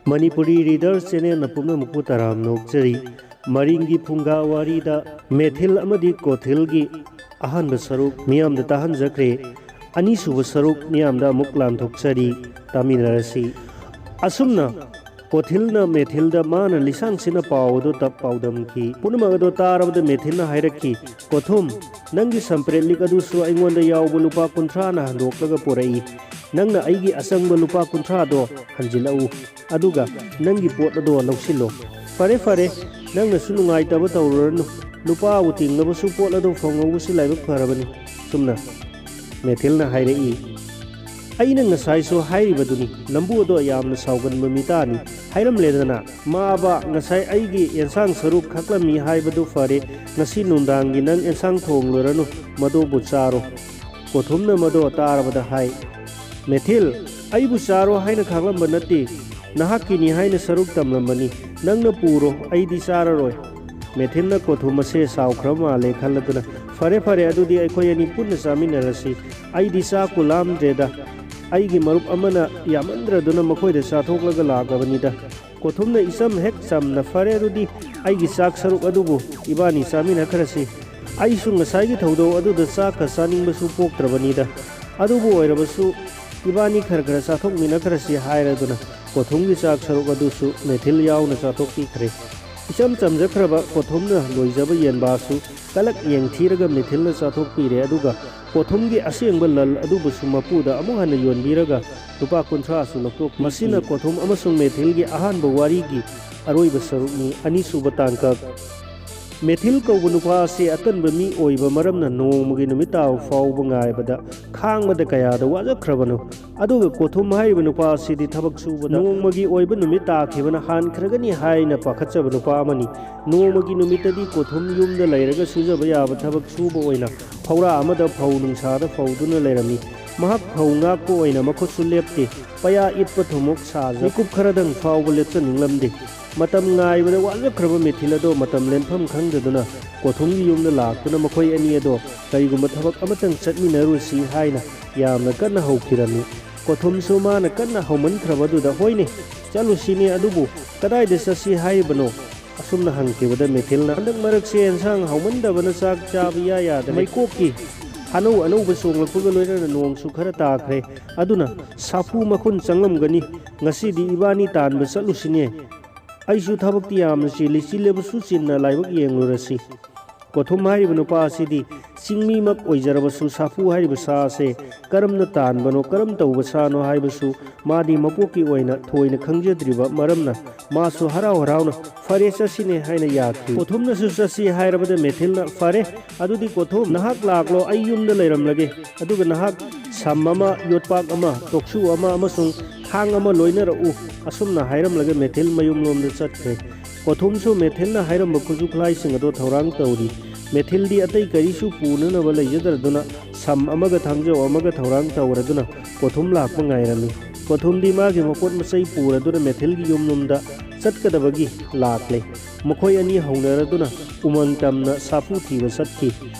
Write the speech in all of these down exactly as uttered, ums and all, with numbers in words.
Manipuri reader ꯆꯦꯅꯦꯜꯅ ꯄꯨꯝꯅꯃꯛꯄꯨ ꯇꯔꯥꯝꯅ ꯑꯣꯛꯆꯔꯤ꯫ ꯃꯔꯤꯡꯒꯤ ꯐꯨꯡꯒꯥ ꯋꯥꯔꯤꯗ ꯃꯦꯊꯤꯜ ꯑꯃꯗꯤ ꯀꯣꯊꯤꯜꯒꯤ ꯑꯍꯥꯟꯕ ꯁꯔꯨꯛ ꯃꯤꯌꯥꯝꯗ ꯇꯥꯍꯟꯖꯈ꯭ꯔꯦ꯫ ꯑꯅꯤꯁꯨꯕ ꯁꯔꯨꯛ ꯃꯤꯌꯥꯝꯗ ꯑꯃꯨꯛ ꯂꯥꯟꯊꯣꯛꯆꯔꯤ, ꯇꯥꯃꯤꯟꯅꯔꯁꯤ꯫ ꯑꯁꯨꯝꯅ ꯀꯣꯊꯤꯜꯅ ꯃꯦꯊꯤꯜꯗ ꯃꯥꯅ ꯂꯤꯁꯥꯡꯁꯤꯟꯅ ꯄꯥꯎ ꯑꯗꯨ ꯇꯞ ꯄꯥꯎꯗꯝꯈꯤ꯫ ꯄꯨꯝꯅꯃꯛ ꯑꯗꯨ ꯇꯥꯔꯕꯗ ꯃꯦꯊꯤꯜꯅ ꯍꯥꯏꯔꯛꯈꯤ, "ꯀꯣꯊꯨꯝ, ꯅꯪꯒꯤ ꯁꯝꯄ꯭ꯔꯦꯠ ꯂꯤꯛ ꯑꯗꯨꯁꯨ ꯑꯩꯉꯣꯟꯗ ꯌꯥꯎꯕ ꯂꯨꯄꯥ ꯀꯨꯟꯊ꯭ꯔꯥꯅ ꯍꯟꯗꯣꯛꯂꯒ ꯄꯨꯔꯛꯏ꯫ ꯅꯪꯅ ꯑꯩꯒꯤ ꯑꯆꯪꯕ ꯂꯨꯄꯥ ꯀꯨꯟꯊ꯭ꯔꯥꯗꯣ ꯍꯟꯖꯤꯜꯂꯛꯎ, ꯑꯗꯨꯒ ꯅꯪꯒꯤ ꯄꯣꯠ ꯑꯗꯣ ꯂꯧꯁꯤꯜꯂꯣ꯫ ꯐꯔꯦ, ꯐꯔꯦ, ꯅꯪꯅꯁꯨ ꯅꯨꯡꯉꯥꯏꯇꯕ ꯇꯧꯔꯨꯔꯅꯨ꯫ ꯂꯨꯄꯥꯕꯨ ꯇꯤꯡꯂꯕꯁꯨ ꯄꯣꯠ ꯑꯗꯣ ꯐꯪꯍꯧꯕꯁꯤ ꯂꯥꯏꯕꯛ ꯐꯔꯕꯅꯤ꯫" ꯁꯨꯝꯅ ꯃꯦꯊꯤꯜꯅ ꯍꯥꯏꯔꯛꯏ꯫ ꯑꯩꯅ ꯉꯁꯥꯏꯁꯨ ꯍꯥꯏꯔꯤꯕꯗꯨꯅꯤ, ꯅꯝꯕꯨ ꯑꯗꯣ ꯌꯥꯝꯅ ꯁꯥꯎꯒꯟꯕ ꯃꯤꯇꯥꯅꯤ ꯍꯥꯏꯔꯝꯂꯦꯗꯅ꯫ ꯃꯥꯕ ꯉꯁꯥꯏ ꯑꯩꯒꯤ ꯑꯦꯟꯁꯥꯡ ꯁꯔꯨꯛ ꯈꯥꯛꯂꯝꯃꯤ ꯍꯥꯏꯕꯗꯨ ꯐꯔꯦ, ꯉꯁꯤ ꯅꯨꯡꯗꯥꯡꯒꯤ ꯅꯪ ꯑꯦꯟꯁꯥꯡ ꯊꯣꯡꯂꯨꯔꯅꯨ, ꯃꯗꯨꯕꯨ ꯆꯥꯔꯣ꯫ ꯀꯣꯊꯨꯝꯅ ꯃꯗꯣ ꯇꯥꯔꯕꯗ ꯍꯥꯏ, "ꯃꯦꯊꯤꯜ, ꯑꯩꯕꯨ ꯆꯥꯔꯣ ꯍꯥꯏꯅ ꯈꯥꯛꯂꯝꯕ ꯅꯠꯇꯦ, ꯅꯍꯥꯛꯀꯤꯅꯤ ꯍꯥꯏꯅ ꯁꯔꯨꯛ ꯇꯝꯂꯝꯕꯅꯤ꯫ ꯅꯪꯅ ꯄꯨꯔꯣ, ꯑꯩꯗꯤ ꯆꯥꯔꯔꯣꯏ꯫" ꯃꯦꯊꯤꯜꯅ ꯀꯣꯊꯨꯝ ꯑꯁꯦ ꯁꯥꯎꯈ꯭ꯔ ꯃꯥꯜꯂꯦ ꯈꯜꯂꯗꯨꯅ, "ꯐꯔꯦ, ꯐꯔꯦ, ꯑꯗꯨꯗꯤ ꯑꯩꯈꯣꯏ ꯑꯅꯤ ꯄꯨꯟꯅ ꯆꯥꯃꯤꯟꯅꯔꯁꯤ꯫ ꯑꯩꯗꯤ ꯆꯥꯛꯄꯨ ꯂꯥꯝꯗ꯭ꯔꯦꯗ꯫ ꯑꯩꯒꯤ ꯃꯔꯨꯞ ꯑꯃꯅ ꯌꯥꯝꯃꯟꯗ꯭ꯔꯗꯨꯅ ꯃꯈꯣꯏꯗ ꯆꯥꯊꯣꯛꯂꯒ ꯂꯥꯛꯂꯕꯅꯤꯗ꯫" ꯀꯣꯊꯨꯝꯅ ꯏꯆꯝ ꯍꯦꯛ ꯆꯝꯅ, "ꯐꯔꯦ, ꯑꯗꯨꯗꯤ ꯑꯩꯒꯤ ꯆꯥꯛ ꯁꯔꯨꯛ ꯑꯗꯨꯕꯨ ꯏꯕꯥꯅꯤ ꯆꯥꯃꯤꯟꯅꯈ꯭ꯔꯁꯤ꯫ ꯑꯩꯁꯨ ꯉꯁꯥꯏꯒꯤ ꯊꯧꯗꯣꯛ ꯑꯗꯨꯗ ꯆꯥꯛꯀ ꯆꯥꯅꯤꯡꯕꯁꯨ ꯄꯣꯛꯇ꯭ꯔꯕꯅꯤꯗ꯫ ꯑꯗꯨꯕꯨ ꯑꯣꯏꯔꯕꯁꯨ ꯏꯕꯥꯅꯤ ꯈꯔ ꯈꯔ ꯆꯥꯊꯣꯛꯃꯤꯟꯅꯈ꯭ꯔꯁꯤ" ꯍꯥꯏꯔꯗꯨꯅ ꯀꯣꯊꯨꯝꯒꯤ ꯆꯥꯛ ꯁꯔꯨꯛ ꯑꯗꯨꯁꯨ ꯃꯦꯊꯤꯜ ꯌꯥꯎꯅ ꯆꯥꯊꯣꯛꯄꯤꯈ꯭ꯔꯦ꯫ ꯏꯆꯝ ꯆꯝꯖꯈ꯭ꯔꯕ ꯀꯣꯊꯨꯝꯅ ꯂꯣꯏꯖꯕ ꯌꯦꯟꯕꯥꯁꯨ ꯀꯂꯛ ꯌꯦꯡꯊꯤꯔꯒ ꯃꯦꯊꯤꯜꯅ ꯆꯥꯊꯣꯛꯄꯤꯔꯦ, ꯑꯗꯨꯒ ꯀꯣꯊꯨꯝꯒꯤ ꯑꯁꯦꯡꯕ ꯂꯜ ꯑꯗꯨꯕꯨꯁꯨ ꯃꯄꯨꯗ ꯑꯃꯨꯛ ꯍꯟꯅ ꯌꯣꯟꯕꯤꯔꯒ ꯂꯨꯄꯥ ꯀꯨꯟꯊ꯭ꯔꯥꯁꯨ ꯂꯧꯊꯣꯛꯄꯤꯈꯤ꯫ ꯃꯁꯤꯅ ꯀꯣꯊꯨꯝ ꯑꯃꯁꯨꯡ ꯃꯦꯊꯤꯜꯒꯤ ꯑꯍꯥꯟꯕ ꯋꯥꯔꯤꯒꯤ ꯑꯔꯣꯏꯕ ꯁꯔꯨꯛꯅꯤ꯫ ꯑꯅꯤꯁꯨꯕ ꯇꯥꯡꯀꯛ꯫ ꯃꯦꯊꯤꯜ ꯀꯧꯕ ꯅꯨꯄꯥ ꯑꯁꯤ ꯑꯇꯟꯕ ꯃꯤ ꯑꯣꯏꯕ ꯃꯔꯝꯅ ꯅꯣꯡꯃꯒꯤ ꯅꯨꯃꯤꯠ ꯇꯥꯕ ꯐꯥꯎꯕ ꯉꯥꯏꯕꯗ ꯈꯥꯡꯕꯗ ꯀꯌꯥꯗ ꯋꯥꯖꯈ꯭ꯔꯕꯅꯣ꯫ ꯑꯗꯨꯒ ꯀꯣꯊꯨꯝ ꯍꯥꯏꯔꯤꯕ ꯅꯨꯄꯥ ꯑꯁꯤꯗꯤ ꯊꯕꯛ ꯁꯨꯕꯗ ꯅꯣꯡꯃꯒꯤ ꯑꯣꯏꯕ ꯅꯨꯃꯤꯠ ꯇꯥꯈꯤꯕꯅ ꯍꯥꯟꯈ꯭ꯔꯒꯅꯤ ꯍꯥꯏꯅ ꯄꯥꯈꯠꯆꯕ ꯅꯨꯄꯥ ꯑꯃꯅꯤ꯫ ꯅꯣꯡꯃꯒꯤ ꯅꯨꯃꯤꯠꯇꯗꯤ ꯀꯣꯊꯨꯝ ꯌꯨꯝꯗ ꯂꯩꯔꯒ ꯁꯨꯖꯕ ꯌꯥꯕ ꯊꯕꯛ ꯁꯨꯕ ꯑꯣꯏꯅ ꯐꯧꯔꯥ ꯑꯃꯗ ꯐꯧ ꯅꯨꯡꯁꯥꯗ ꯐꯧꯗꯨꯅ ꯂꯩꯔꯝꯃꯤ꯫ ꯃꯍꯥꯛ ꯐꯧ ꯉꯥꯛꯄ ꯑꯣꯏꯅ ꯃꯈꯨꯠꯁꯨ ꯂꯦꯞꯇꯦ꯫ ꯄꯌꯥ ꯏꯠꯄ ꯊꯨꯝꯃꯣꯛ ꯁꯥꯖ ꯃꯤꯀꯨꯞ ꯈꯔꯗꯪ ꯐꯥꯎꯕ ꯂꯦꯞꯆꯅꯤꯡꯂꯝꯗꯦ꯫ ꯃꯇꯝ ꯉꯥꯏꯕꯗ ꯋꯥꯖꯈ꯭ꯔꯕ ꯃꯦꯊꯤꯜ ꯑꯗꯣ ꯃꯇꯝ ꯂꯦꯟꯐꯝ ꯈꯪꯗꯗꯨꯅ ꯀꯣꯊꯨꯝꯒꯤ ꯌꯨꯝꯗ ꯂꯥꯛꯇꯨꯅ ꯃꯈꯣꯏ ꯑꯅꯤ ꯑꯗꯣ ꯀꯔꯤꯒꯨꯝꯕ ꯊꯕꯛ ꯑꯃꯇꯪ ꯆꯠꯃꯤꯟꯅꯔꯨꯁꯤ ꯍꯥꯏꯅ ꯌꯥꯝꯅ ꯀꯟꯅ ꯍꯧꯈꯤꯔꯝꯃꯤ꯫ ꯀꯣꯊꯨꯝꯁꯨ ꯃꯥꯅ ꯀꯟꯅ ꯍꯧꯃꯟꯈ꯭ꯔꯕꯗꯨꯗ, "ꯍꯣꯏꯅꯦ, ꯆꯠꯂꯨꯁꯤꯅꯦ, ꯑꯗꯨꯕꯨ ꯀꯗꯥꯏꯗ ꯆꯠꯁꯤ ꯍꯥꯏꯔꯤꯕꯅꯣ?" ꯑꯁꯨꯝꯅ ꯍꯪꯈꯤꯕꯗ ꯃꯦꯊꯤꯜꯅ, "ꯍꯟꯗꯛ ꯃꯔꯛꯁꯦ ꯑꯦꯟꯁꯥꯡ ꯍꯥꯎꯃꯟꯗꯕꯅ ꯆꯥꯛ ꯆꯥꯕ ꯏꯌꯥ ꯌꯥꯗ꯭ꯔꯦ꯫ ꯃꯩꯀꯣꯛꯀꯤ ꯍꯥꯅꯧ ꯑꯅꯧꯕ ꯆꯣꯡꯂꯛꯄꯒ ꯂꯣꯏꯅꯅ ꯅꯣꯡꯁꯨ ꯈꯔ ꯇꯥꯈ꯭ꯔꯦ꯫ ꯑꯗꯨꯅ ꯁꯥꯐꯨ ꯃꯈꯨꯟ ꯆꯪꯂꯝꯒꯅꯤ꯫ ꯉꯁꯤꯗꯤ ꯏꯕꯥꯅꯤ ꯇꯥꯟꯕ ꯆꯠꯂꯨꯁꯤꯅꯦ꯫ ꯑꯩꯁꯨ ꯊꯕꯛꯇꯤ ꯌꯥꯝꯅ ꯆꯤꯜꯂꯤ, ꯆꯤꯜꯂꯕꯁꯨ ꯆꯤꯟꯅ ꯂꯥꯏꯕꯛ ꯌꯦꯡꯂꯨꯔꯁꯤ꯫" ꯀꯣꯊꯨꯝ ꯍꯥꯏꯔꯤꯕ ꯅꯨꯄꯥ ꯑꯁꯤꯗꯤ ꯆꯤꯡꯃꯤꯃꯛ ꯑꯣꯏꯖꯔꯕꯁꯨ ꯁꯥꯐꯨ ꯍꯥꯏꯔꯤꯕ ꯁꯥ ꯑꯁꯦ ꯀꯔꯝꯅ ꯇꯥꯟꯕꯅꯣ, ꯀꯔꯝ ꯇꯧꯕ ꯁꯥꯅꯣ ꯍꯥꯏꯕꯁꯨ ꯃꯥꯗꯤ ꯃꯄꯣꯛꯀꯤ ꯑꯣꯏꯅ ꯊꯣꯏꯅ ꯈꯪꯖꯗ꯭ꯔꯤꯕ ꯃꯔꯝꯅ ꯃꯥꯁꯨ ꯍꯔꯥꯎ ꯍꯔꯥꯎꯅ "ꯐꯔꯦ, ꯆꯠꯁꯤꯅꯦ" ꯍꯥꯏꯅ ꯌꯥꯈꯤ꯫ ꯀꯣꯊꯨꯝꯅꯁꯨ ꯆꯠꯁꯤ ꯍꯥꯏꯔꯕꯗ ꯃꯦꯊꯤꯜꯅ, "ꯐꯔꯦ, ꯑꯗꯨꯗꯤ ꯀꯣꯊꯨꯝ ꯅꯍꯥꯛ ꯂꯥꯛꯂꯣ, ꯑꯩ ꯌꯨꯝꯗ ꯂꯩꯔꯝꯂꯒꯦ, ꯑꯗꯨꯒ ꯅꯍꯥꯛ ꯁꯝ ꯑꯃ, ꯌꯣꯠꯄꯥꯛ ꯑꯃ, ꯇꯣꯛꯁꯨ ꯑꯃ ꯑꯃꯁꯨꯡ ꯊꯥꯡ ꯑꯃ ꯂꯣꯏꯅꯔꯛꯎ꯫" ꯑꯁꯨꯝꯅ ꯍꯥꯏꯔꯝꯂꯒ ꯃꯦꯊꯤꯜ ꯃꯌꯨꯝꯂꯣꯝꯗ ꯆꯠꯈ꯭ꯔꯦ꯫ ꯀꯣꯊꯨꯝꯁꯨ ꯃꯦꯊꯤꯜꯅ ꯍꯥꯏꯔꯝꯕ ꯈꯨꯠꯁꯨ ꯈꯨꯠꯂꯥꯏꯁꯤꯡ ꯑꯗꯣ ꯊꯧꯔꯥꯡ ꯇꯧꯔꯤ꯫ ꯃꯦꯊꯤꯜꯗꯤ ꯑꯇꯩ ꯀꯔꯤꯁꯨ ꯄꯨꯅꯅꯕ ꯂꯩꯖꯗ꯭ꯔꯗꯨꯅ ꯁꯝ ꯑꯃꯒ ꯊꯥꯡꯖꯧ ꯑꯃꯒ ꯊꯧꯔꯥꯡ ꯇꯧꯔꯗꯨꯅ ꯀꯣꯊꯨꯝ ꯂꯥꯛꯄ ꯉꯥꯏꯔꯝꯃꯤ꯫ ꯀꯣꯊꯨꯝꯗꯤ ꯃꯥꯒꯤ ꯃꯄꯣꯠ ꯃꯆꯩ ꯄꯨꯔꯗꯨꯅ ꯃꯦꯊꯤꯜꯒꯤ ꯌꯨꯝꯂꯣꯝꯗ ꯆꯠꯀꯗꯕꯒꯤ ꯂꯥꯛꯂꯦ꯫ ꯃꯈꯣꯏ ꯑꯅꯤ ꯍꯧꯅꯔꯗꯨꯅ ꯎꯃꯪ ꯇꯝꯅ ꯁꯥꯐꯨ ꯊꯤꯕ ꯆꯠꯈꯤ꯫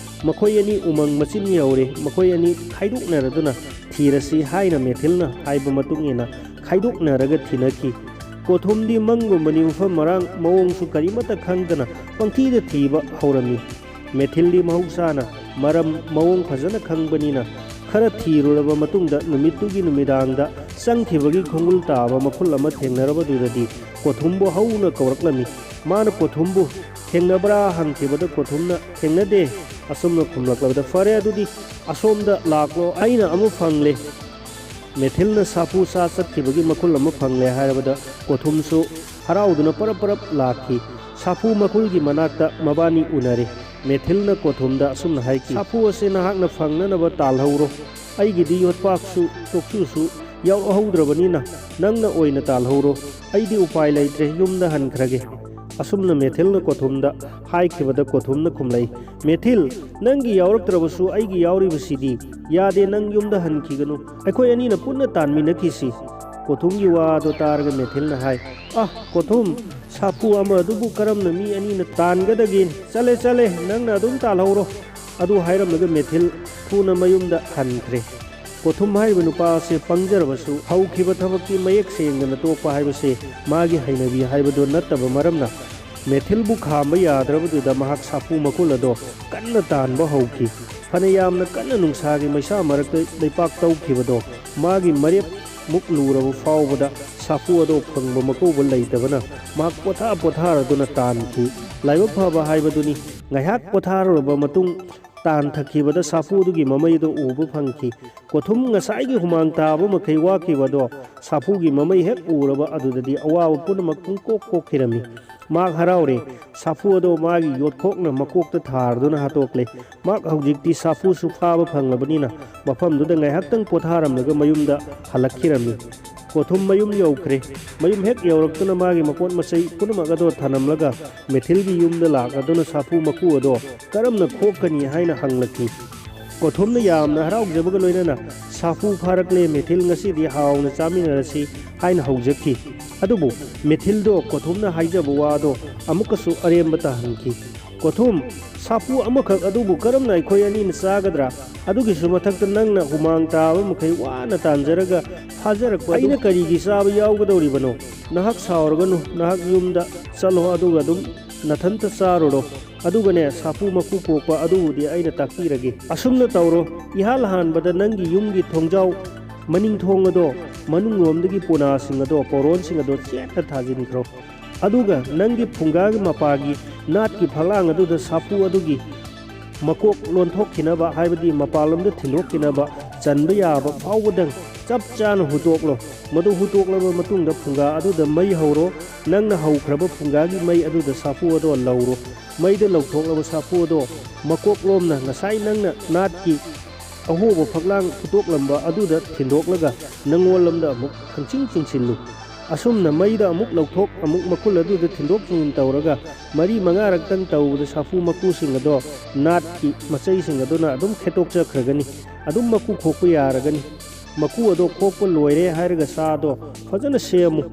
ꯃꯈꯣꯏ ꯑꯅꯤ ꯎꯃꯪ ꯃꯆꯤꯟ ꯌꯧꯔꯦ꯫ ꯃꯈꯣꯏ ꯑꯅꯤ ꯈꯥꯏꯗꯣꯛꯅꯔꯗꯨꯅ ꯊꯤꯔꯁꯤ ꯍꯥꯏꯅ ꯃꯦꯊꯤꯜꯅ ꯍꯥꯏꯕ ꯃꯇꯨꯡ ꯏꯟꯅ ꯈꯥꯏꯗꯣꯛꯅꯔꯒ ꯊꯤꯅꯈꯤ꯫ ꯀꯣꯊꯨꯝꯗꯤ ꯃꯪꯒꯨꯝꯕꯅꯤ, ꯃꯐꯝ ꯃꯔꯥꯡ ꯃꯑꯣꯡꯁꯨ ꯀꯔꯤꯃꯠꯇ ꯈꯪꯗꯅ ꯄꯪꯊꯤꯗ ꯊꯤꯕ ꯍꯧꯔꯝꯃꯤ꯫ ꯃꯦꯊꯤꯜꯗꯤ ꯃꯍꯧꯁꯥꯅ ꯃꯔꯝ ꯃꯑꯣꯡ ꯐꯖꯅ ꯈꯪꯕꯅꯤꯅ ꯈꯔ ꯊꯤꯔꯨꯔꯕ ꯃꯇꯨꯡꯗ ꯅꯨꯃꯤꯠꯇꯨꯒꯤ ꯅꯨꯃꯤꯗꯥꯡꯗ ꯆꯪꯈꯤꯕꯒꯤ ꯈꯣꯡꯒꯨꯜ ꯇꯥꯕ ꯃꯈꯨꯜ ꯑꯃ ꯊꯦꯡꯅꯔꯕꯗꯨꯗꯗꯤ ꯀꯣꯊꯨꯝꯕꯨ ꯍꯧꯅ ꯀꯧꯔꯛꯂꯝꯃꯤ꯫ ꯃꯥꯅ ꯀꯣꯊꯨꯝꯕꯨ "ꯊꯦꯡꯅꯕ꯭ꯔꯥ?" ꯍꯪꯈꯤꯕꯗ ꯀꯣꯊꯨꯝꯅ "ꯊꯦꯡꯅꯗꯦ" ꯑꯁꯨꯝꯅ ꯈꯨꯝꯂꯛꯂꯕꯗ, "ꯐꯔꯦ, ꯑꯗꯨꯗꯤ ꯑꯁꯣꯝꯗ ꯂꯥꯛꯂꯣ, ꯑꯩꯅ ꯑꯃ ꯐꯪꯂꯦ꯫" ꯃꯦꯊꯤꯜꯅ ꯁꯥꯐꯨ ꯁꯥ ꯆꯠꯈꯤꯕꯒꯤ ꯃꯈꯨꯜ ꯑꯃ ꯐꯪꯂꯦ ꯍꯥꯏꯔꯕꯗ ꯀꯣꯊꯨꯝꯁꯨ ꯍꯔꯥꯎꯗꯨꯅ ꯄꯔꯞ ꯄꯔꯞ ꯂꯥꯛꯈꯤ꯫ ꯁꯥꯐꯨ ꯃꯈꯨꯜꯒꯤ ꯃꯅꯥꯛꯇ ꯃꯕꯥꯅꯤ ꯎꯅꯔꯦ꯫ ꯃꯦꯊꯤꯜꯅ ꯀꯣꯊꯨꯝꯗ ꯑꯁꯨꯝꯅ ꯍꯥꯏꯈꯤ, "ꯁꯥꯐꯨ ꯑꯁꯤ ꯅꯍꯥꯛꯅ ꯐꯪꯅꯅꯕ ꯇꯥꯜꯍꯧꯔꯣ꯫ ꯑꯩꯒꯤꯗꯤ ꯌꯣꯠꯄꯥꯛꯁꯨ ꯇꯣꯛꯆꯨꯁꯨ ꯌꯥꯎꯍꯧꯗ꯭ꯔꯕꯅꯤꯅ ꯅꯪꯅ ꯑꯣꯏꯅ ꯇꯥꯜꯍꯧꯔꯣ꯫ ꯑꯩꯗꯤ ꯎꯄꯥꯏ ꯂꯩꯇ꯭ꯔꯦ, ꯌꯨꯝꯗ ꯍꯟꯈ꯭ꯔꯒꯦ꯫" ꯑꯁꯨꯝꯅ ꯃꯦꯊꯤꯜꯅ ꯀꯣꯊꯨꯝꯗ ꯍꯥꯏꯈꯤꯕꯗ ꯀꯣꯊꯨꯝꯅ ꯈꯨꯝꯂꯛꯏ, "ꯃꯦꯊꯤꯜ, ꯅꯪꯒꯤ ꯌꯥꯎꯔꯛꯇ꯭ꯔꯕꯁꯨ ꯑꯩꯒꯤ ꯌꯥꯎꯔꯤꯕꯁꯤꯗꯤ꯫ ꯌꯥꯗꯦ, ꯅꯪ ꯌꯨꯝꯗ ꯍꯟꯈꯤꯒꯅꯨ꯫ ꯑꯩꯈꯣꯏ ꯑꯅꯤꯅ ꯄꯨꯟꯅ ꯇꯥꯟꯃꯤꯟꯅꯈꯤꯁꯤ꯫" ꯀꯣꯊꯨꯝꯒꯤ ꯋꯥꯗꯣ ꯇꯥꯔꯒ ꯃꯦꯊꯤꯜꯅ ꯍꯥꯏ, "ꯑ, ꯀꯣꯊꯨꯝ, ꯁꯥꯐꯨ ꯑꯃ ꯑꯗꯨꯕꯨ ꯀꯔꯝꯅ ꯃꯤ ꯑꯅꯤꯅ ꯇꯥꯟꯒꯗꯒꯦ? ꯆꯠꯂꯦ, ꯆꯠꯂꯦ, ꯅꯪꯅ ꯑꯗꯨꯝ ꯇꯥꯜꯍꯧꯔꯣ꯫" ꯑꯗꯨ ꯍꯥꯏꯔꯝꯂꯒ ꯃꯦꯊꯤꯜ ꯊꯨꯅ ꯃꯌꯨꯝꯗ ꯍꯟꯈ꯭ꯔꯦ꯫ ꯀꯣꯊꯨꯝ ꯍꯥꯏꯔꯤꯕ ꯅꯨꯄꯥ ꯑꯁꯤ ꯄꯪꯖꯔꯕꯁꯨ ꯍꯧꯈꯤꯕ ꯊꯕꯛꯇꯤ ꯃꯌꯦꯛ ꯁꯦꯡꯗꯅ ꯇꯣꯛꯄ ꯍꯥꯏꯕꯁꯤ ꯃꯥꯒꯤ ꯍꯩꯅꯕꯤ ꯍꯥꯏꯕꯗꯨ ꯅꯠꯇꯕ ꯃꯔꯝꯅ ꯃꯦꯊꯤꯜꯕꯨ ꯈꯥꯝꯕ ꯌꯥꯗ꯭ꯔꯕꯗꯨꯗ ꯃꯍꯥꯛ ꯁꯥꯐꯨ ꯃꯈꯨꯜ ꯑꯗꯣ ꯀꯟꯅ ꯇꯥꯟꯕ ꯍꯧꯈꯤ꯫ ꯐꯅ ꯌꯥꯝꯅ ꯀꯟꯅ ꯅꯨꯡꯁꯥꯒꯤ ꯃꯩꯁꯥ ꯃꯔꯛꯇ ꯂꯩꯄꯥꯛ ꯇꯧꯈꯤꯕꯗꯣ ꯃꯥꯒꯤ ꯃꯔꯦꯞ ꯃꯨꯛ ꯂꯨꯔꯕ ꯐꯥꯎꯕꯗ ꯁꯥꯐꯨ ꯑꯗꯣ ꯐꯪꯕ ꯃꯀꯧꯕ ꯂꯩꯇꯕꯅ ꯃꯍꯥꯛ ꯄꯣꯊꯥ ꯄꯣꯊꯥꯔꯗꯨꯅ ꯇꯥꯟꯈꯤ꯫ ꯂꯥꯏꯕꯛ ꯐꯕ ꯍꯥꯏꯕꯗꯨꯅꯤ꯫ ꯉꯥꯏꯍꯥꯛ ꯄꯣꯊꯥꯔꯨꯔꯕ ꯃꯇꯨꯡ ꯇꯥꯟꯊꯈꯤꯕꯗ ꯁꯥꯐꯨ ꯑꯗꯨꯒꯤ ꯃꯃꯩꯗꯣ ꯎꯕ ꯐꯪꯈꯤ꯫ ꯀꯣꯊꯨꯝ ꯉꯁꯥꯏꯒꯤ ꯍꯨꯃꯥꯡ ꯇꯥꯕ ꯃꯈꯩ ꯋꯥꯈꯤꯕꯗꯣ ꯁꯥꯐꯨꯒꯤ ꯃꯃꯩ ꯍꯦꯛ ꯎꯔꯕ ꯑꯗꯨꯗꯗꯤ ꯑꯋꯥꯕ ꯄꯨꯝꯅꯃꯛ ꯄꯨꯡꯀꯣꯛ ꯀꯣꯛꯈꯤꯔꯝꯃꯤ꯫ ꯃꯍꯥꯛ ꯍꯔꯥꯎꯔꯦ꯫ ꯁꯥꯐꯨ ꯑꯗꯣ ꯃꯥꯒꯤ ꯌꯣꯠꯈꯣꯛꯅ ꯃꯀꯣꯛꯇ ꯊꯥꯔꯗꯨꯅ ꯍꯥꯠꯇꯣꯛꯂꯦ꯫ ꯃꯍꯥꯛ ꯍꯧꯖꯤꯛꯇꯤ ꯁꯥꯐꯨꯁꯨ ꯐꯥꯕ ꯐꯪꯂꯕꯅꯤꯅ ꯃꯐꯝꯗꯨꯗ ꯉꯥꯏꯍꯥꯛꯇꯪ ꯄꯣꯊꯥꯔꯝꯂꯒ ꯃꯌꯨꯝꯗ ꯍꯜꯂꯛꯈꯤꯔꯝꯃꯤ꯫ ꯀꯣꯊꯨꯝ ꯃꯌꯨꯝ ꯌꯧꯈ꯭ꯔꯦ꯫ ꯃꯌꯨꯝ ꯍꯦꯛ ꯌꯧꯔꯛꯇꯨꯅ ꯃꯥꯒꯤ ꯃꯄꯣꯠ ꯃꯆꯩ ꯄꯨꯝꯅꯃꯛ ꯑꯗꯣ ꯊꯅꯝꯂꯒ ꯃꯦꯊꯤꯜꯒꯤ ꯌꯨꯝꯗ ꯂꯥꯛꯂꯗꯨꯅ ꯁꯥꯐꯨ ꯃꯀꯨ ꯑꯗꯣ ꯀꯔꯝꯅ ꯈꯣꯛꯀꯅꯤ ꯍꯥꯏꯅ ꯍꯪꯂꯛꯈꯤ꯫ ꯀꯣꯊꯨꯝꯅ ꯌꯥꯝꯅ ꯍꯔꯥꯎꯖꯕꯒ ꯂꯣꯏꯅꯅ ꯁꯥꯐꯨ ꯐꯥꯔꯛꯂꯦ ꯃꯦꯊꯤꯜ, ꯉꯁꯤꯗꯤ ꯍꯥꯎꯅ ꯆꯥꯃꯤꯟꯅꯔꯁꯤ ꯍꯥꯏꯅ ꯍꯧꯖꯈꯤ꯫ ꯑꯗꯨꯕꯨ ꯃꯦꯊꯤꯜꯗꯣ ꯀꯣꯊꯨꯝꯅ ꯍꯥꯏꯖꯕ ꯋꯥꯗꯣ ꯑꯃꯨꯛꯀꯁꯨ ꯑꯔꯦꯝꯕ ꯇꯥꯍꯟꯈꯤ꯫ ꯀꯣꯊꯨꯝ, ꯁꯥꯐꯨ ꯑꯃꯈꯛ ꯑꯗꯨꯕꯨ ꯀꯔꯝꯅ ꯑꯩꯈꯣꯏ ꯑꯅꯤꯅ ꯆꯥꯒꯗ꯭ꯔꯥ? ꯑꯗꯨꯒꯤꯁꯨ ꯃꯊꯛꯇ ꯅꯪꯅ ꯍꯨꯃꯥꯡ ꯇꯥꯕ ꯃꯈꯩ ꯋꯥꯅ ꯇꯥꯟꯖꯔꯒ ꯐꯥꯖꯔꯛꯄ ꯑꯩꯅ ꯀꯔꯤꯒꯤ ꯆꯥꯕ ꯌꯥꯎꯒꯗꯧꯔꯤꯕꯅꯣ? ꯅꯍꯥꯛ ꯁꯥꯎꯔꯒꯅꯨ, ꯅꯍꯥꯛ ꯌꯨꯝꯗ ꯆꯠꯂꯣ ꯑꯗꯨꯒ ꯑꯗꯨꯝ ꯅꯊꯟꯇ ꯆꯥꯔꯨꯔꯣ꯫ ꯑꯗꯨꯒꯅꯦ, ꯁꯥꯐꯨ ꯃꯀꯨ ꯈꯣꯛꯄ ꯑꯗꯨꯕꯨꯗꯤ ꯑꯩꯅ ꯇꯥꯛꯄꯤꯔꯒꯦ꯫ ꯑꯁꯨꯝꯅ ꯇꯧꯔꯣ, ꯏꯍꯥꯟ ꯍꯥꯟꯕꯗ ꯅꯪꯒꯤ ꯌꯨꯝꯒꯤ ꯊꯣꯡꯖꯥꯎ ꯃꯅꯤꯡ ꯊꯣꯡ ꯑꯗꯣ ꯃꯅꯨꯡꯂꯣꯝꯗꯒꯤ ꯄꯣꯅꯥꯁꯤꯡ ꯑꯗꯣ, ꯄꯣꯔꯣꯟꯁꯤꯡ ꯑꯗꯣ ꯆꯦꯠꯅ ꯊꯥꯖꯤꯟꯈ꯭ꯔꯣ꯫ ꯑꯗꯨꯒ ꯅꯪꯒꯤ ꯐꯨꯡꯒꯥꯒꯤ ꯃꯄꯥꯒꯤ ꯅꯥꯠꯀꯤ ꯐꯛꯂꯥꯡ ꯑꯗꯨꯗ ꯁꯥꯐꯨ ꯑꯗꯨꯒꯤ ꯃꯀꯣꯛ ꯂꯣꯟꯊꯣꯛꯈꯤꯅꯕ, ꯍꯥꯏꯕꯗꯤ ꯃꯄꯥꯟꯂꯣꯝꯗ ꯊꯤꯟꯗꯣꯛꯈꯤꯅꯕ ꯆꯟꯕ ꯌꯥꯕ ꯐꯥꯎꯕꯗꯪ ꯆꯞ ꯆꯥꯅ ꯍꯨꯠꯇꯣꯛꯂꯣ꯫ ꯃꯗꯨ ꯍꯨꯠꯇꯣꯛꯂꯕ ꯃꯇꯨꯡꯗ ꯐꯨꯡꯒꯥ ꯑꯗꯨꯗ ꯃꯩ ꯍꯧꯔꯣ꯫ ꯅꯪꯅ ꯍꯧꯈ꯭ꯔꯕ ꯐꯨꯡꯒꯥꯒꯤ ꯃꯩ ꯑꯗꯨꯗ ꯁꯥꯐꯨ ꯑꯗꯣ ꯂꯧꯔꯣ꯫ ꯃꯩꯗ ꯂꯧꯊꯣꯛꯂꯕ ꯁꯥꯐꯨ ꯑꯗꯣ ꯃꯀꯣꯛꯂꯣꯝꯅ ꯉꯁꯥꯏ ꯅꯪꯅ ꯅꯥꯠꯀꯤ ꯑꯍꯣꯕ ꯐꯛꯂꯥꯡ ꯍꯨꯠꯇꯣꯛꯂꯝꯕ ꯑꯗꯨꯗ ꯊꯤꯟꯗꯣꯛꯂꯒ ꯅꯪꯉꯣꯟꯂꯣꯝꯗ ꯑꯃꯨꯛ ꯈꯪꯆꯤꯡ ꯆꯤꯡꯁꯤꯜꯂꯨ꯫ ꯑꯁꯨꯝꯅ ꯃꯩꯗ ꯑꯃꯨꯛ ꯂꯧꯊꯣꯛ, ꯑꯃꯨꯛ ꯃꯈꯨꯜ ꯑꯗꯨꯗ ꯊꯤꯟꯗꯣꯛ ꯊꯤꯟꯖꯤꯟ ꯇꯧꯔꯒ ꯃꯔꯤ ꯃꯉꯥꯔꯛꯇꯪ ꯇꯧꯕꯗ ꯁꯥꯐꯨ ꯃꯀꯨꯁꯤꯡ ꯑꯗꯣ ꯅꯥꯠꯀꯤ ꯃꯆꯩꯁꯤꯡ ꯑꯗꯨꯅ ꯑꯗꯨꯝ ꯈꯦꯠꯇꯣꯛꯆꯈ꯭ꯔꯒꯅꯤ꯫ ꯑꯗꯨꯝ ꯃꯀꯨ ꯈꯣꯛꯄ ꯌꯥꯔꯒꯅꯤ꯫ ꯃꯀꯨ ꯑꯗꯣ ꯈꯣꯛꯄ ꯂꯣꯏꯔꯦ ꯍꯥꯏꯔꯒ ꯁꯥꯗꯣ ꯐꯖꯅ ꯁꯦꯝꯃꯨ꯫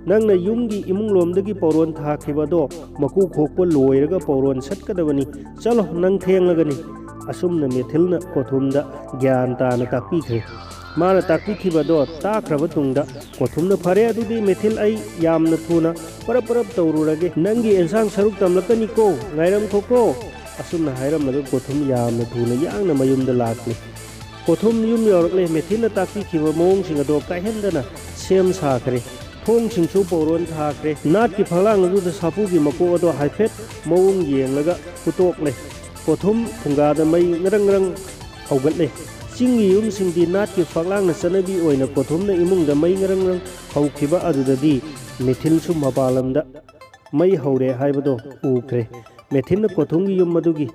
ꯅꯪꯅ ꯌꯨꯝꯒꯤ ꯏꯃꯨꯡꯂꯣꯝꯗꯒꯤ ꯄꯧꯔꯣꯟ ꯊꯥꯈꯤꯕ ꯑꯗꯣ ꯃꯀꯨ ꯈꯣꯛꯄ ꯂꯣꯏꯔꯒ ꯄꯧꯔꯣꯟ ꯁꯠꯀꯗꯕꯅꯤ꯫ ꯆꯠꯂꯣ, ꯅꯪ ꯊꯦꯡꯂꯒꯅꯤ꯫ ꯑꯁꯨꯝꯅ ꯃꯦꯊꯤꯜꯅ ꯀꯣꯊꯨꯝꯗ ꯒ꯭ꯌꯥꯟ ꯇꯥꯅ ꯇꯥꯛꯄꯤꯈ꯭ꯔꯦ꯫ ꯃꯥꯅ ꯇꯥꯛꯄꯤꯈꯤꯕꯗꯣ ꯇꯥꯈ꯭ꯔꯕ ꯇꯨꯡꯗ ꯀꯣꯊꯨꯝꯅ, "ꯐꯔꯦ, ꯑꯗꯨꯗꯤ ꯃꯦꯊꯤꯜ, ꯑꯩ ꯌꯥꯝꯅ ꯊꯨꯅ ꯄꯔꯞ ꯄꯔꯞ ꯇꯧꯔꯨꯔꯒꯦ, ꯅꯪꯒꯤ ꯑꯦꯟꯁꯥꯡ ꯁꯔꯨꯛ ꯇꯝꯂꯛꯀꯅꯤꯀꯣ, ꯉꯥꯏꯔꯝꯈꯣꯀꯣ"꯫ ꯑꯁꯨꯝꯅ ꯍꯥꯏꯔꯝꯂꯒ ꯀꯣꯊꯨꯝ ꯌꯥꯝꯅ ꯊꯨꯅ ꯌꯥꯡꯅ ꯃꯌꯨꯝꯗ ꯂꯥꯛꯂꯦ꯫ ꯀꯣꯊꯨꯝ ꯌꯨꯝ ꯌꯧꯔꯛꯂꯦ꯫ ꯃꯦꯊꯤꯜꯅ ꯇꯥꯛꯄꯤꯈꯤꯕ ꯃꯑꯣꯡꯁꯤꯡ ꯑꯗꯣ ꯀꯥꯏꯍꯟꯗꯅ ꯁꯦꯝ ꯁꯥꯈ꯭ꯔꯦ꯫ ꯊꯣꯡꯁꯤꯡꯁꯨ ꯄꯧꯔꯣꯟ ꯊꯥꯈ꯭ꯔꯦ꯫ ꯅꯥꯠꯀꯤ ꯐꯛꯂꯥꯡ ꯑꯗꯨꯗ ꯁꯥꯐꯨꯒꯤ ꯃꯀꯣꯛ ꯑꯗꯣ ꯍꯥꯏꯐꯦꯠ ꯃꯑꯣꯡ ꯌꯦꯡꯂꯒ ꯍꯨꯠꯇꯣꯛꯂꯦ꯫ ꯀꯣꯊꯨꯝ ꯐꯨꯡꯒꯥꯗ ꯃꯩ ꯉꯔꯪ ꯉꯔꯪ ꯍꯧꯒꯠꯂꯦ꯫ ꯆꯤꯡꯒꯤ ꯌꯨꯝꯁꯤꯡꯗꯤ ꯅꯥꯠꯀꯤ ꯐꯛꯂꯥꯡꯅ ꯆꯠꯅꯕꯤ ꯑꯣꯏꯅ ꯀꯣꯊꯨꯝꯅ ꯏꯃꯨꯡꯗ ꯃꯩ ꯉꯔꯪ ꯉꯔꯪ ꯍꯧꯈꯤꯕ ꯑꯗꯨꯗꯗꯤ ꯃꯦꯊꯤꯜꯁꯨ ꯃꯄꯥꯟ ꯂꯝꯗ ꯃꯩ ꯍꯧꯔꯦ ꯍꯥꯏꯕꯗꯣ ꯎꯈ꯭ꯔꯦ꯫ ꯃꯦꯊꯤꯜꯅ ꯀꯣꯊꯨꯝꯒꯤ ꯌꯨꯝ ꯑꯗꯨꯒꯤ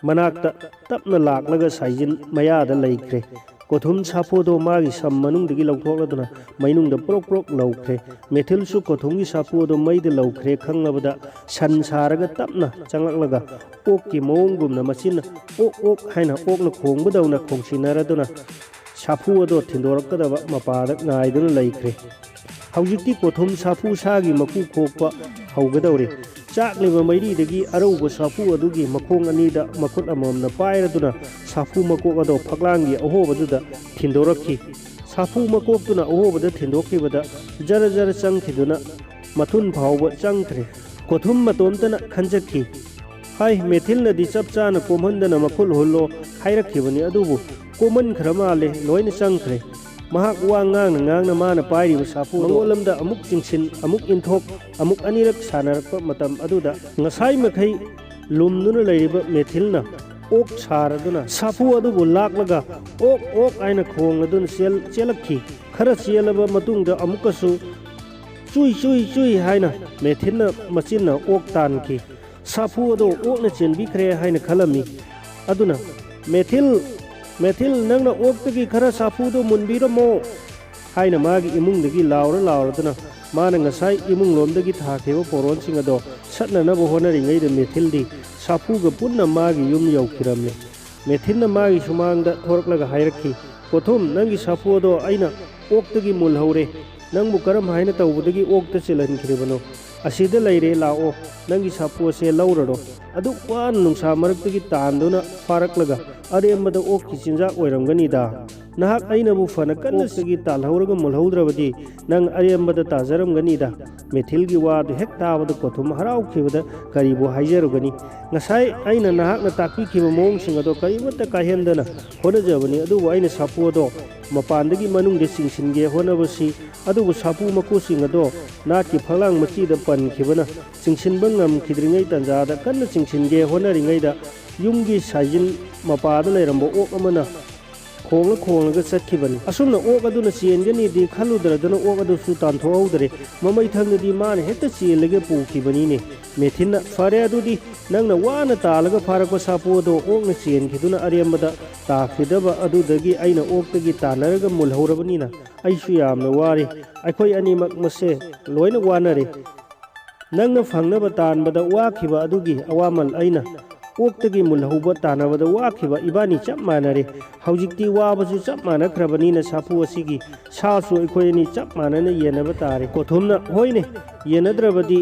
ꯃꯅꯥꯛꯇ ꯇꯞꯅ ꯂꯥꯛꯂꯒ ꯁꯥꯏꯖꯤꯟ ꯃꯌꯥꯗ ꯂꯩꯈ꯭ꯔꯦ꯫ ꯀꯣꯊꯨꯝ ꯁꯥꯐꯨꯗꯣ ꯃꯥꯒꯤ ꯁꯝ ꯃꯅꯨꯡꯗꯒꯤ ꯂꯧꯊꯣꯛꯂꯗꯨꯅ ꯃꯩꯅꯨꯡꯗ ꯄ꯭ꯔꯣꯛ ꯄ꯭ꯔꯣꯛ ꯂꯧꯈ꯭ꯔꯦ꯫ ꯃꯦꯊꯤꯜꯁꯨ ꯀꯣꯊꯨꯝꯒꯤ ꯁꯥꯐꯨ ꯑꯗꯨ ꯃꯩꯗ ꯂꯧꯈ꯭ꯔꯦ ꯈꯪꯂꯕꯗ ꯁꯟ ꯁꯥꯔꯒ ꯇꯞꯅ ꯆꯪꯂꯛꯂꯒ ꯑꯣꯛꯀꯤ ꯃꯑꯣꯡꯒꯨꯝꯅ ꯃꯆꯤꯟꯅ ꯑꯣꯛ ꯑꯣꯛ ꯍꯥꯏꯅ ꯑꯣꯛꯅ ꯈꯣꯡꯕꯗꯧꯅ ꯈꯣꯡꯁꯤꯟꯅꯔꯗꯨꯅ ꯁꯥꯐꯨ ꯑꯗꯣ ꯊꯤꯟꯗꯣꯔꯛꯀꯗꯕ ꯃꯄꯥꯗ ꯉꯥꯏꯗꯨꯅ ꯂꯩꯈ꯭ꯔꯦ꯫ ꯍꯧꯖꯤꯛꯇꯤ ꯀꯣꯊꯨꯝ ꯁꯥꯐꯨ ꯁꯥꯒꯤ ꯃꯀꯨ ꯈꯣꯛꯄ ꯍꯧꯒꯗꯧꯔꯦ꯫ ꯆꯥꯛꯂꯤꯕ ꯃꯩꯔꯤꯗꯒꯤ ꯑꯔꯧꯕ ꯁꯥꯐꯨ ꯑꯗꯨꯒꯤ ꯃꯈꯣꯡ ꯑꯅꯤꯗ ꯃꯈꯨꯠ ꯑꯃꯃꯝꯅ ꯄꯥꯏꯔꯗꯨꯅ ꯁꯥꯐꯨ ꯃꯀꯣꯛ ꯑꯗꯣ ꯐꯛꯂꯥꯡꯒꯤ ꯑꯍꯣꯕꯗꯨꯗ ꯊꯤꯟꯗꯣꯔꯛꯈꯤ꯫ ꯁꯥꯐꯨ ꯃꯀꯣꯛꯇꯨꯅ ꯑꯍꯣꯕꯗ ꯊꯤꯟꯗꯣꯛꯈꯤꯕꯗ ꯖꯔ ꯖꯔ ꯆꯪꯈꯤꯗꯨꯅ ꯃꯊꯨꯟ ꯐꯥꯎꯕ ꯆꯪꯈ꯭ꯔꯦ꯫ ꯀꯣꯊꯨꯝ ꯃꯇꯣꯝꯇꯅ ꯈꯟꯖꯈꯤ, "ꯍꯥꯏ, ꯃꯦꯊꯤꯜꯅꯗꯤ ꯆꯞ ꯆꯥꯅ ꯀꯣꯝꯍꯟꯗꯅ ꯃꯈꯨꯠ ꯍꯨꯜꯂꯣ ꯍꯥꯏꯔꯛꯈꯤꯕꯅꯤ, ꯑꯗꯨꯕꯨ ꯀꯣꯝꯍꯟꯈ꯭ꯔ ꯃꯥꯜꯂꯦ, ꯂꯣꯏꯅ ꯆꯪꯈ꯭ꯔꯦ"꯫ ꯃꯍꯥꯛ ꯋꯥ ꯉꯥꯡꯅ ꯉꯥꯡꯅ ꯃꯥꯅ ꯄꯥꯏꯔꯤꯕ ꯁꯥꯐꯨ ꯑꯗꯨ ꯃꯉꯣꯟꯂꯣꯝꯗ ꯑꯃꯨꯛ ꯆꯤꯡꯁꯤꯟ, ꯑꯃꯨꯛ ꯏꯟꯊꯣꯛ, ꯑꯃꯨꯛ ꯑꯅꯤꯔꯛ ꯁꯥꯟꯅꯔꯛꯄ ꯃꯇꯝ ꯑꯗꯨꯗ ꯉꯁꯥꯏ ꯃꯈꯩ ꯂꯨꯝꯗꯨꯅ ꯂꯩꯔꯤꯕ ꯃꯦꯊꯤꯜꯅ ꯑꯣꯛ ꯁꯥꯔꯗꯨꯅ ꯁꯥꯐꯨ ꯑꯗꯨꯕꯨ ꯂꯥꯛꯂꯒ "ꯑꯣꯛ, ꯑꯣꯛ" ꯍꯥꯏꯅ ꯈꯣꯡꯂꯗꯨꯅ ꯆꯦꯜ-, ꯆꯦꯜꯂꯛꯈꯤ꯫ ꯈꯔ ꯆꯦꯜꯂꯕ ꯃꯇꯨꯡꯗ ꯑꯃꯨꯛꯀꯁꯨ "ꯆꯨꯏ, ꯆꯨꯏ, ꯆꯨꯏ" ꯍꯥꯏꯅ ꯃꯦꯊꯤꯜꯅ ꯃꯆꯤꯟꯅ ꯑꯣꯛ ꯇꯥꯟꯈꯤ꯫ ꯁꯥꯐꯨ ꯑꯗꯣ ꯑꯣꯛꯅ ꯆꯦꯟꯕꯤꯈ꯭ꯔꯦ ꯍꯥꯏꯅ ꯈꯜꯂꯝꯃꯤ꯫ ꯑꯗꯨꯅ, "ꯃꯦꯊꯤꯜ, ꯃꯦꯊꯤꯜ, ꯅꯪꯅ ꯑꯣꯛꯇꯒꯤ ꯈꯔ ꯁꯥꯐꯨꯗꯣ ꯃꯨꯟꯕꯤꯔꯝꯃꯣ" ꯍꯥꯏꯅ ꯃꯥꯒꯤ ꯏꯃꯨꯡꯗꯒꯤ ꯂꯥꯎꯔ ꯂꯥꯎꯔꯗꯨꯅ ꯃꯥꯅ ꯉꯁꯥꯏ ꯏꯃꯨꯡꯂꯣꯝꯗꯒꯤ ꯊꯥꯈꯤꯕ ꯄꯣꯔꯣꯟꯁꯤꯡ ꯑꯗꯣ ꯁꯠꯅꯅꯕ ꯍꯣꯠꯅꯔꯤꯉꯩꯗ ꯃꯦꯊꯤꯜꯗꯤ ꯁꯥꯐꯨꯒ ꯄꯨꯟꯅ ꯃꯥꯒꯤ ꯌꯨꯝ ꯌꯧꯈꯤꯔꯝꯃꯤ꯫ ꯃꯦꯊꯤꯜꯅ ꯃꯥꯒꯤ ꯁꯨꯃꯥꯡꯗ ꯊꯣꯔꯛꯂꯒ ꯍꯥꯏꯔꯛꯈꯤ, "ꯀꯣꯊꯨꯝ, ꯅꯪꯒꯤ ꯁꯥꯐꯨ ꯑꯗꯣ ꯑꯩꯅ ꯑꯣꯛꯇꯒꯤ ꯃꯨꯜꯍꯧꯔꯦ꯫ ꯅꯪꯕꯨ ꯀꯔꯝ ꯍꯥꯏꯅ ꯇꯧꯕꯗꯒꯤ ꯑꯣꯛꯇ ꯆꯦꯜꯍꯟꯈ꯭ꯔꯤꯕꯅꯣ? ꯑꯁꯤꯗ ꯂꯩꯔꯦ, ꯂꯥꯛꯑꯣ, ꯅꯪꯒꯤ ꯁꯥꯐꯨ ꯑꯁꯦ ꯂꯧꯔꯔꯣ꯫ ꯑꯗꯨꯛ ꯋꯥꯅ ꯅꯨꯡꯁꯥ ꯃꯔꯛꯇꯒꯤ ꯇꯥꯟꯗꯨꯅ ꯐꯥꯔꯛꯂꯒ ꯑꯔꯦꯝꯕꯗ ꯑꯣꯛꯀꯤ ꯆꯤꯟꯖꯥꯛ ꯑꯣꯏꯔꯝꯒꯅꯤꯗ"꯫ "ꯅꯍꯥꯛ ꯑꯩꯅꯕꯨ ꯐꯅ ꯀꯟꯅ ꯁꯤꯒꯤ ꯇꯥꯜꯍꯧꯔꯒ ꯃꯨꯜꯍꯧꯗ꯭ꯔꯕꯗꯤ ꯅꯪ ꯑꯔꯦꯝꯕꯗ ꯇꯥꯖꯔꯝꯒꯅꯤꯗ꯫" ꯃꯦꯊꯤꯜꯒꯤ ꯋꯥꯗꯨ ꯍꯦꯛ ꯇꯥꯕꯗ ꯀꯣꯊꯨꯝ ꯍꯔꯥꯎꯈꯤꯕꯗ ꯀꯔꯤꯕꯨ ꯍꯥꯏꯖꯔꯨꯒꯅꯤ? "ꯉꯁꯥꯏ ꯑꯩꯅ ꯅꯍꯥꯛꯅ ꯇꯥꯛꯄꯤꯈꯤꯕ ꯃꯑꯣꯡꯁꯤꯡ ꯑꯗꯣ ꯀꯔꯤꯃꯠꯇ ꯀꯥꯏꯍꯟꯗꯅ ꯍꯣꯠꯅꯖꯕꯅꯤ, ꯑꯗꯨꯕꯨ ꯑꯩꯅ ꯁꯥꯐꯨ ꯑꯗꯣ ꯃꯄꯥꯟꯗꯒꯤ ꯃꯅꯨꯡꯗ ꯆꯤꯡꯁꯤꯟꯒꯦ ꯍꯣꯠꯅꯕꯁꯤ, ꯑꯗꯨꯕꯨ ꯁꯥꯐꯨ ꯃꯀꯨꯁꯤꯡ ꯑꯗꯣ ꯅꯥꯠꯀꯤ ꯐꯛꯂꯥꯡ ꯃꯆꯤꯗ ꯄꯟꯈꯤꯕꯅ ꯆꯤꯡꯁꯤꯟꯕ ꯉꯝꯈꯤꯗ꯭ꯔꯤꯉꯩ ꯇꯥꯟꯖꯥꯗ ꯀꯟꯅ ꯆꯤꯡꯁꯤꯟꯒꯦ ꯍꯣꯠꯅꯔꯤꯉꯩꯗ ꯌꯨꯝꯒꯤ ꯁꯥꯏꯖꯤꯟ ꯃꯄꯥꯗ ꯂꯩꯔꯝꯕ ꯑꯣꯛ ꯑꯃꯅ ꯈꯣꯡꯂ ꯈꯣꯡꯂꯒ ꯆꯠꯈꯤꯕꯅꯤ꯫ ꯑꯁꯨꯝꯅ ꯑꯣꯛ ꯑꯗꯨꯅ ꯆꯦꯟꯒꯅꯤꯗꯤ ꯈꯜꯂꯨꯗ꯭ꯔꯗꯅ ꯑꯣꯛ ꯑꯗꯨꯁꯨ ꯇꯥꯟꯊꯣꯛꯍꯧꯗ꯭ꯔꯦ꯫ ꯃꯃꯩꯊꯪꯗꯗꯤ ꯃꯥꯅ ꯍꯦꯛꯇ ꯆꯦꯜꯂꯒ ꯄꯨꯈꯤꯕꯅꯤꯅꯦ꯫" ꯃꯦꯊꯤꯟꯅ, "ꯐꯔꯦ ꯑꯗꯨꯗꯤ, ꯅꯪꯅ ꯋꯥꯅ ꯇꯥꯜꯂꯒ ꯐꯥꯔꯛꯄ ꯁꯥꯐꯨ ꯑꯗꯣ ꯑꯣꯛꯅ ꯆꯦꯟꯈꯤꯗꯨꯅ ꯑꯔꯦꯝꯕꯗ ꯇꯥꯈꯤꯗꯕ ꯑꯗꯨꯗꯒꯤ ꯑꯩꯅ ꯑꯣꯛꯇꯒꯤ ꯇꯥꯟꯅꯔꯒ ꯃꯨꯜꯍꯧꯔꯕꯅꯤꯅ ꯑꯩꯁꯨ ꯌꯥꯝꯅ ꯋꯥꯔꯦ꯫ ꯑꯩꯈꯣꯏ ꯑꯅꯤꯃꯛ ꯃꯁꯦ ꯂꯣꯏꯅ ꯋꯥꯅꯔꯦ꯫ ꯅꯪꯅ ꯐꯪꯅꯕ ꯇꯥꯟꯕꯗ ꯋꯥꯈꯤꯕ ꯑꯗꯨꯒꯤ ꯑꯋꯥꯃꯜ ꯑꯩꯅ ꯑꯣꯛꯇꯒꯤ ꯃꯨꯜꯍꯧꯕ ꯇꯥꯟꯅꯕꯗ ꯋꯥꯈꯤꯕ ꯏꯕꯥꯅꯤ ꯆꯞ ꯃꯥꯟꯅꯔꯦ꯫ ꯍꯧꯖꯤꯛꯇꯤ ꯋꯥꯕꯁꯨ ꯆꯞ ꯃꯥꯟꯅꯈ꯭ꯔꯕꯅꯤꯅ ꯁꯥꯐꯨ ꯑꯁꯤꯒꯤ ꯁꯥꯁꯨ ꯑꯩꯈꯣꯏ ꯑꯅꯤ ꯆꯞ ꯃꯥꯟꯅꯅ ꯌꯦꯟꯅꯕ ꯇꯥꯔꯦ꯫" ꯀꯣꯊꯨꯝꯅ, "ꯍꯣꯏꯅꯦ, ꯌꯦꯟꯅꯗ꯭ꯔꯕꯗꯤ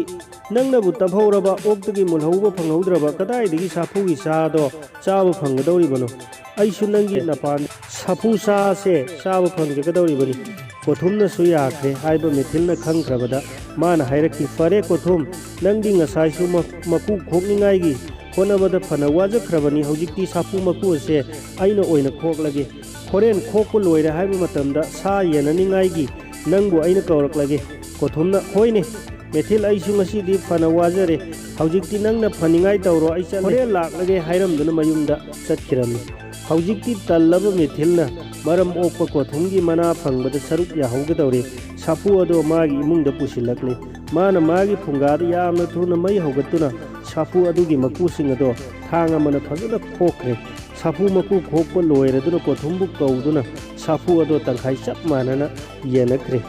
ꯅꯪꯅꯕꯨ ꯇꯞꯍꯧꯔꯕ ꯑꯣꯛꯇꯒꯤ ꯃꯨꯜꯍꯧꯕ ꯐꯪꯍꯧꯗ꯭ꯔꯕ ꯀꯗꯥꯏꯗꯒꯤ ꯁꯥꯐꯨꯒꯤ ꯁꯥꯗꯣ ꯆꯥꯕ ꯐꯪꯒꯗꯧꯔꯤꯕꯅꯣ? ꯑꯩꯁꯨ ꯅꯪꯒꯤ ꯅꯄꯥꯟ ꯁꯥꯐꯨ ꯁꯥꯁꯦ ꯆꯥꯕ ꯐꯪꯖꯒꯗꯧꯔꯤꯕꯅꯤ꯫" ꯀꯣꯊꯨꯝꯅꯁꯨ ꯌꯥꯈ꯭ꯔꯦ ꯍꯥꯏꯕ ꯃꯦꯊꯤꯜꯅ ꯈꯪꯈ꯭ꯔꯕꯗ ꯃꯥꯅ ꯍꯥꯏꯔꯛꯈꯤ, "ꯐꯔꯦ ꯀꯣꯊꯨꯝ, ꯅꯪꯗꯤ ꯉꯁꯥꯏꯁꯨ ꯃ-, ꯃꯀꯨ ꯈꯣꯛꯅꯤꯡꯉꯥꯏꯒꯤ ꯍꯣꯠꯅꯕꯗ ꯐꯅ ꯋꯥꯖꯈ꯭ꯔꯕꯅꯤ꯫ ꯍꯧꯖꯤꯛꯇꯤ ꯁꯥꯐꯨ ꯃꯀꯨ ꯑꯁꯦ ꯑꯩꯅ ꯑꯣꯏꯅ ꯈꯣꯛꯂꯒꯦ꯫ ꯍꯣꯔꯦꯟ ꯈꯣꯛꯄ ꯂꯣꯏꯔꯦ ꯍꯥꯏꯕ ꯃꯇꯝꯗ ꯁꯥ ꯌꯦꯟꯅꯅꯤꯡꯉꯥꯏꯒꯤ ꯅꯪꯕꯨ ꯑꯩꯅ ꯀꯧꯔꯛꯂꯒꯦ꯫" ꯀꯣꯊꯨꯝꯅ, "ꯍꯣꯏꯅꯦ, ꯃꯦꯊꯤꯜ, ꯑꯩꯁꯨ ꯉꯁꯤꯗꯤ ꯐꯅ ꯋꯥꯖꯔꯦ꯫ ꯍꯧꯖꯤꯛꯇꯤ ꯅꯪꯅ ꯐꯅꯤꯡꯉꯥꯏ ꯇꯧꯔꯣ, ꯑꯩ ꯆꯠꯂꯦ꯫ ꯍꯣꯔꯦꯟ ꯂꯥꯛꯂꯒꯦ" ꯍꯥꯏꯔꯝꯗꯨꯅ ꯃꯌꯨꯝꯗ ꯆꯠꯈꯤꯔꯝꯃꯤ꯫ ꯍꯧꯖꯤꯛꯇꯤ ꯇꯜꯂꯕ ꯃꯦꯊꯤꯜꯅ ꯃꯔꯝ ꯑꯣꯛꯄ ꯀꯣꯊꯨꯝꯒꯤ ꯃꯅꯥ ꯐꯪꯕꯗ ꯁꯔꯨꯛ ꯌꯥꯍꯧꯒꯗꯧꯔꯦ꯫ ꯁꯥꯐꯨ ꯑꯗꯣ ꯃꯥꯒꯤ ꯏꯃꯨꯡꯗ ꯄꯨꯁꯤꯜꯂꯛꯂꯦ꯫ ꯃꯥꯅ ꯃꯥꯒꯤ ꯐꯨꯡꯒꯥꯗ ꯌꯥꯝꯅ ꯊꯨꯅ ꯃꯩ ꯍꯧꯒꯠꯇꯨꯅ ꯁꯥꯐꯨ ꯑꯗꯨꯒꯤ ꯃꯀꯨꯁꯤꯡ ꯑꯗꯣ ꯊꯥꯡ ꯑꯃꯅ ꯐꯖꯅ ꯈꯣꯛꯈ꯭ꯔꯦ꯫ ꯁꯥꯐꯨ ꯃꯀꯨ ꯈꯣꯛꯄ ꯂꯣꯏꯔꯗꯨꯅ ꯀꯣꯊꯨꯝꯕꯨ ꯀꯧꯗꯨꯅ ꯁꯥꯐꯨ ꯑꯗꯣ ꯇꯪꯈꯥꯏ ꯆꯞ ꯃꯥꯟꯅꯅ ꯌꯦꯟꯅꯈ꯭ꯔꯦ꯫